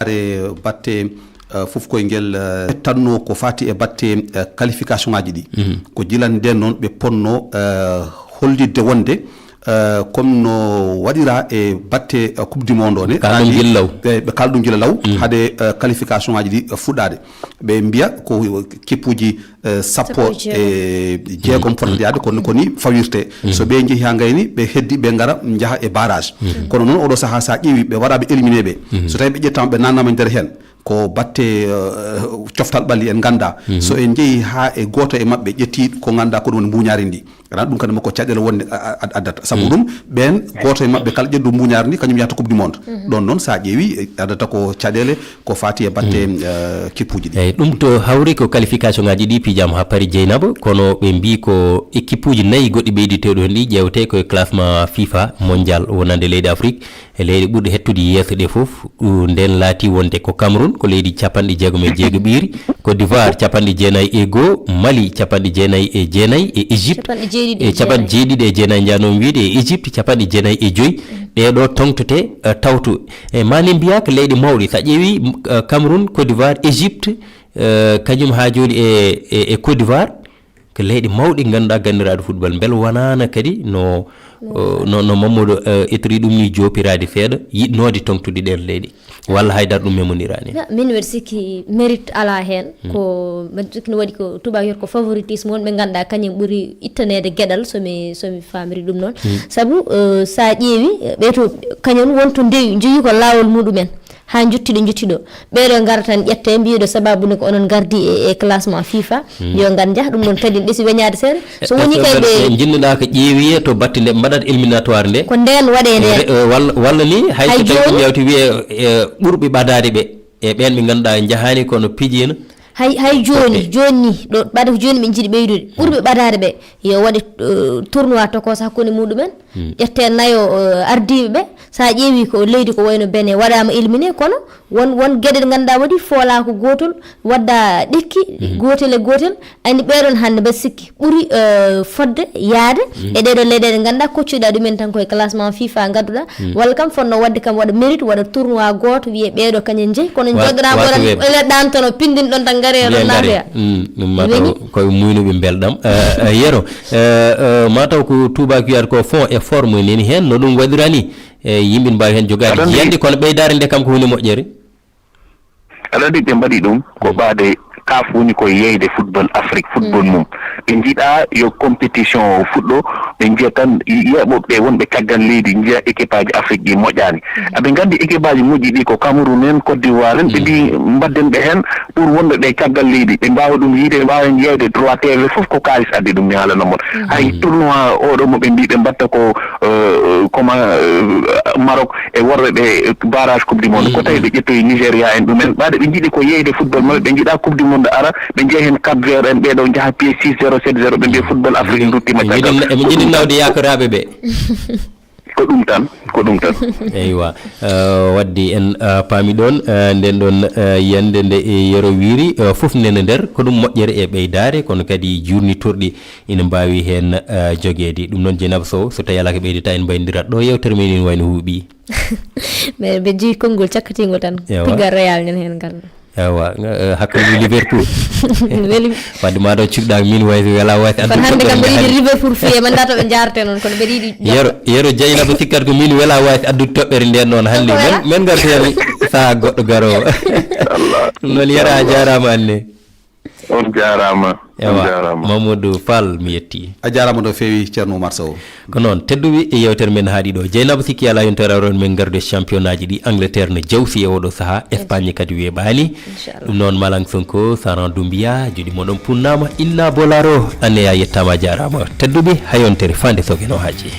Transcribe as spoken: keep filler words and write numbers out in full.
Are batte, eh, fof koye ngel, eh, tanno ko fati e batte, eh, qualification ngaji ɗi. Ko jilande nden noon ɓe ponno, eh, hollitde wonde, eh, comme no waɗira e batte, eh, coupe du monde o ne, Kala ɗum gila law. Eh, ɓe kala ɗum gila law, hade, eh, qualification ngaji ɗi, eh, fuɗɗade. Ɓe mbiya ko kippuji, eh, sappo Sappo e jeegom. E jeegom fotata yaade, kono ko ni fawirte. So ɓe njehi haa ngayni, ɓe heddi, ɓe ngara, njaha e barrage. Kono noon, oɗo sahaa, so a ƴeewi ɓe waɗaɓe éliminé ɓe, so tawi ɓe ƴettama, ɓe nannama e nder heen, ko batte, eh, coftal ɓalli en ngannda. So en njehi haa e gooto e maɓɓe ƴetti ko ngannda ko ɗum woni mbuñaari ndi. Aɗa anndi ɗum kadi ko caɗeele wonde a, a, addata. Sabu ɗum, ɓeen gooto e maɓɓe kala ƴeddu mbuñaari ndi, kañum yahata Coupe du Monde. Ɗoon noon, so a ƴeewi, eh, addata ko caɗeele ko fati e batte, eh, kippuji ɗi. Eyi, ɗum to hawri ko qualification ngaji ɗi pijama haa paari Jeynaba, kono ɓe mbi ko équipe uji nayi goɗɗi ɓeyditeeɗo heen ɗi ƴeewte koye classement FIFA mondial wonande leydi Afrique, e leyɗe ɓurɗe hettude yeeso ɗe fof. Ɗum nden laati wonde ko Cameroun, ko leydi capanɗe jeegom e jeegaɓiiri, Côte d'Ivoire capanɗe jeenayi e goo, Mali capanɗe jeenayi e jeenayi, e Égypte Capanɗe jeeɗiɗi e e capanɗe jeeɗiɗi e jeenayi, njanoo wiyde e Égypte capanɗe jeenayi e joyi. Ɗee ɗo toŋtote, eh, tawto. E maani mbiyaa ko leyɗe mawɗe. So a ƴeewi, m-, eh, Cameroun, Côte d'Ivoire, Égypte, eh, kañum haa jooni e, e, e Côte d'Ivoire, ko leyɗe mawɗe ngannduɗaa ganndiraaɗe football. Mbele wonaana kadi no, eh, no, no Mamadou, eh, Itri ɗum ni joopiraade seeɗa, yiɗnoode toŋtude ɗeen leyɗe? Walla haydara ɗum memondiraani? Ya, min mbeɗa sikki mérite alaa heen. Ko mbeɗa sikki no waɗi ko tubaak wiyata ko favoritisme, won ɓe ngannduɗaa kañum ɓuri ittaneede geɗal, so mi, so mi faamiri ɗum noon. Sabu, eh, so a ƴeewi, eh, ɓee to kañum won to ndewi, njogi ko laawol muɗumen. Haa njotti ɗo njotti ɗo. Ɓee ɗo ngara tan ƴette, mbiya ɗo sababu ne ko onon ngardi e, e classement FIFA. Yo ngar njah, ɗum noon kadi ɓe si weñaade seeɗa. So woni kay ɓe njinnduɗaa ko ƴeewi to batte nde mbaɗat éliminatoire nde. Ko ndeen waɗee ndeen. Re-, eh, walla, walla ni hay Hay so tawi jooni. Ɗum yawti wiye, eh, ɓurɓe ɓadaade ɓe. E ɓeen ɓe ngannduɗaa njahaani kono pijiino. Hay, hay jooni, Ok. Jooni ni, ɗo ɓaade ko jooni ɓe njiɗi ɓeydude. Ɓurɓe ɓadaade ɓe, yo waɗe, eh, tournoi tokooso hakkunde muɗumen. Ƴette nayo, eh, ardiiɓe ɓe. So a ƴeewi ko leydi ko wayno Benin waɗaama éliminé, kono won, won geɗe ɗe ngannduɗaa waɗi foolaa ko gootol, wadda ɗekki, gootel e gootel. Anndi ɓee ɗoon hannde mbaɗi sikki ɓuri, eh, fodde yaade e ɗee ɗoo leyɗeele ɗe ngannduɗaa koccuɗaa ɗumen tan koye classement FIFA ngadduɗaa. Walla kam fotnoo waɗde kam waɗa mérite, waɗa tournoi gooto, wiyee ɓee ɗoo kañum njeyi. Kono Wa-, njogɗaa waasa mboɗon weeɓde. Ele ɗaantono, pinndin ɗon tan ngaree ɗon Mbiya ngaree. Naatoya. Mm, ɗum maa taw Weli? Koye muynuɓe mbelɗam. Eh, eh, Yero, eh, eh, maa taw ko tubaak wiyata ko fond et forme neni heen, no ɗum waɗira ni. E yimɓe mbaawi heen jogaade Aɗa anndi jiyannde, kono ɓeydaare nde kam ko huunde moƴƴere. Aɗa anndi ɓe mbaɗi ɗum ko ɓaade kaf woni ko yeyde football Afrique, football mum. Ɓe njiɗaa yo compétition o fuɗɗo, ɓe njiya tan yeeɓoɓe ɓe wonɓe caggal leydi, njiya équipe aji Afrique ɗi moƴƴaani. Aɓe nganndi équipe aji moƴƴi ɗi ko Cameroun en, Côte d'Ivoire en, ɓe mbi mbadden ɓe heen pour wonɓe ɓe caggal leydi. Ɓe mbaawa ɗum yiide, ɓe mbaawa heen yeeyde droit T V fof ko kaalis addi ɗum, mi haalana mon. Hay tournoi oɗo mo ɓe mbi ɓe mbatta ko, euh, comment, euh, Maroc e worɓe ɓe barrage Coupe du Monde. Ko tawi ɓe ƴettoyi Nigeria en ɗumen. Ɓaade ɓe njiɗi ko yeeyde football maɓɓe, ɓe njiɗaa Coupe du Monde ara, ɓe njeya heen Cap Vert en, ɓee ɗoo njaha piye six zéro, sept zéro, ɓe mbiya football Afrique ruttima caggal. Eɓe njiɗi nawde yaakoraaɓe ɓe. Ko ɗum tan, ko ɗum tan. Eywa, eh, wadde en, eh, paami ɗoon, eh, nden ɗoon, eh, yiyannde nde e Yero wiyri, eh, fof nena nder, ko ɗum moƴƴere e ɓeydaare, kono kadi juurnitorɗi ina mbaawi heen, eh, jogeede. Ɗum noon, Jeynaba Sow, so tawii alaa ko ɓeydata, en mbayndirat ɗo yeewtere men ina wayi no huuɓi. Mais ɓe njeyi konngol cakkatiingol tan. Ewa. Piggal Real nen heen ngal. Ewa, eh, hakkunde Liverpool. Weli. Wadde maa ɗo cukɗaa min wayi, wela wayi. Kono hannde kam mbeɗa yiɗi Liverpool fii e manda to ɓe njaartee noon, kono mbeɗa yiɗi Yero, Yero Jeynaba sikkat ko min wela wayi addude toɓɓere nden noon hannde. Ko wela? Men, men ngartee sahaa goɗɗo garoowo. Allah. Ɗum noon Yero a jaaraama anne. On jaaraama. On Ewa, jaaraama. Mamadou Fall, mi yetti. A jaaraama no feewi, Ceerno Oumar Sow. Ko noon, tedduɓe, e yeewtere men haaɗi ɗo. Jeynaba, sikki alaa yontere aroore men ngardude championnat ji ɗi. Angleterre no jawsi e oɗo sahaa, Espagne kadi weeɓaani. Inchallah. Ɗum noon, Malang Sonko, Saran Doumbia, juuɗe mon ɗon punnaama. Inna Bolaro, Anne a yettaama, a jaaraama. Tedduɓe, haa yontere faande so Geno haaji.